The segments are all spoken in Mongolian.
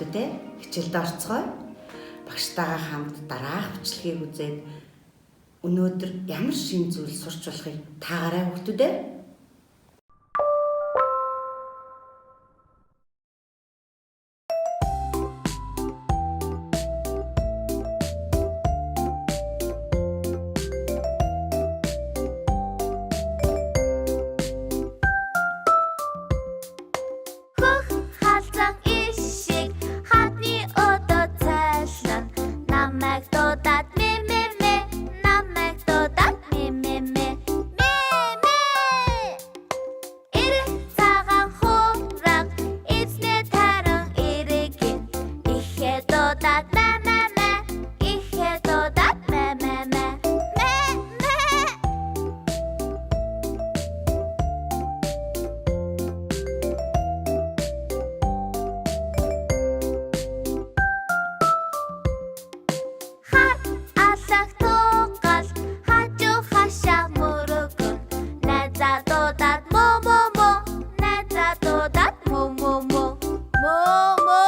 Хүүхдүүдээ, хичээлдээ орцгоё. Багштайгаа хамт дараах бичлэгийг үзээд өнөөдөр ямар шинэ зүйл сурч болохыг таагаарай, хүүхдүүдээ. Хөх халзан ишиг хадны өдөө цайлна. Намайг дуудаад мэ мэ мэ, намайг дуудаад мэ мэ мэ, мэ мэ. Эрэ цагаан хуураг эзнээ таран эрэгэн. Ихээ дуудаад мэ мэ мэ, ихээ дуудаад мэ мэ мэ, мэ мэ. Хар алах тугал хажуу хашаа мөрөгөн. Найзаа дуудаад мө мө мө, найзаа дуудаад мө мө мө, мө мө.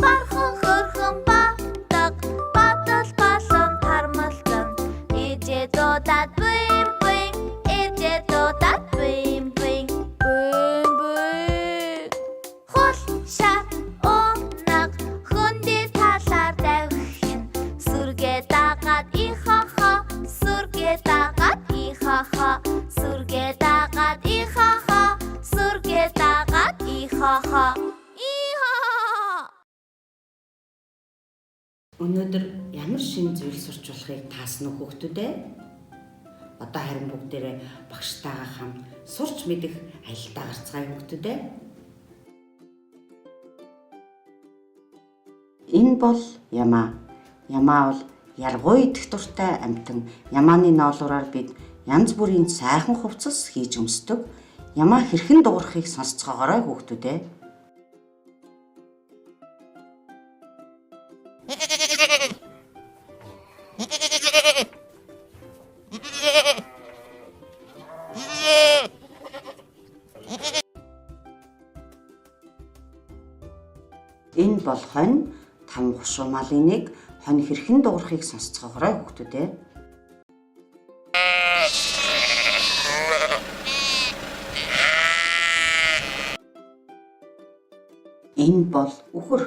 Бархан хөрхөн бадаг бадал балан тармалдан. Ээжээ дуудаад буин буин, ээжээ дуудаад буин буин, буин буин. Хул шат унаг хөндөй талаар давхин. Сүргээ дагаад ихаха, сүргээ дагаад ихаха, сүргээ дагаад ихаха, сүргээ дагаад ихаха, ихаха. Өнөөдөр ямар шинэ зүйл сурч болохыг таасан уу, хүүхдүүдээ? Одоо харин бүгдээрээ багштайгаа хамт сурч мэдэх аялдаа гарцгаая, хүүхдүүдээ. Энэ бол ямаа. Ямаа бол яргуу идэх дуртай амьтан. Ямааны ноолуураар бид янз бүрийн сайхан хувцас хийж өмсдөг. Ямаа хэрхэн дуугарахыг сонсцоогоорой, хүүхдүүдээ. Энэ бол хонь. Там хушуу малын нэг. Хонь хэрхэн дуугарахыг сонсцоогоорой, хүүхдүүдээ. Энэ бол үхэр.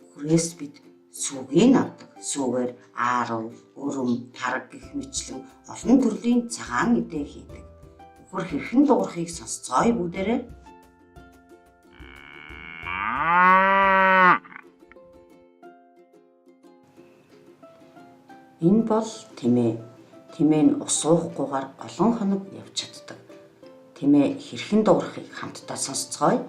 Үхрээс бид сүгийг авдаг. Сүүгээр аарал, өрөм, тараг гэх мэтлэн олон төрлийн цагаан идэ хийдэг. Үхэр хэрхэн дуугарахыг сонсцгоё, бүгдээрээ. Энэ бол тэмээ. Тэмээ нь ус уухгүйгээр олон хоног явж чаддаг. Тэмээ хэрхэн дуугарахыг хамтдаа сонсцгоё.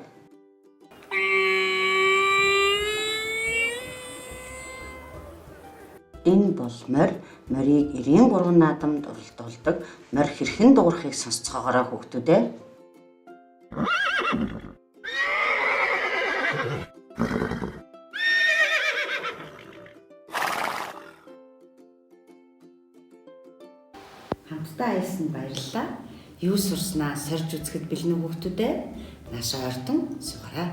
Энэ бол морь. Морийг 93 наадамд уралдуулдаг. Морь хэрхэн дуугарахыг сонсцоогоорой, хүүхдүүдээ. Хамтдаа аялсанд баярлалаа. Юу сурснаа сорж үзэхэд бэлэн үү, хүүхдүүдээ? Наашаа ойртон суугаарай.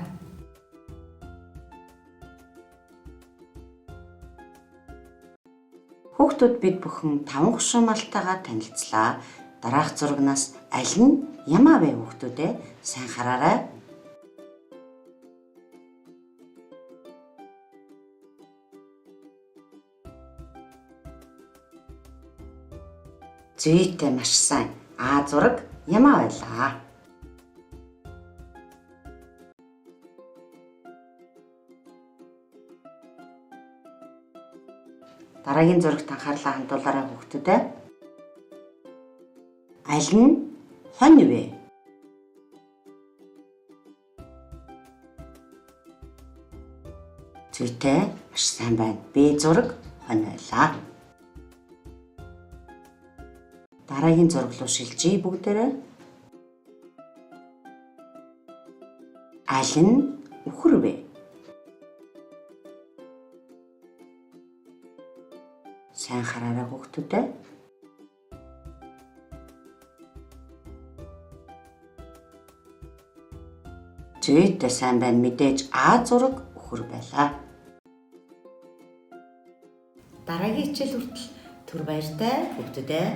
Хүүхдүүд, бид бүхэн таван хушуу малтайгаа танилцлаа. Дараах зурагнаас аль нь ямаа вэ, хүүхдүүдээ? Сайн хараарай. Зүйтэй, маш сайн. А зураг ямаа байлаа. Дараагийн зурагт анхаарлаа хандуулаарай, хүүхдүүдээ. Аль нь хонь вэ? Зүйтэй, маш сайн байна. Б зураг хонь байлаа. Дараагийн зураг руу шилжье, бүгдээрээ. Аль нь үхэр вэ? Сайн хараарай, хүүхдүүдээ. Зүйтэй, сайн байна. Мэдээж А зураг үхэр байлаа. Дараагийн хичээл хүртэл түр баяртай хүүхдүүдээ.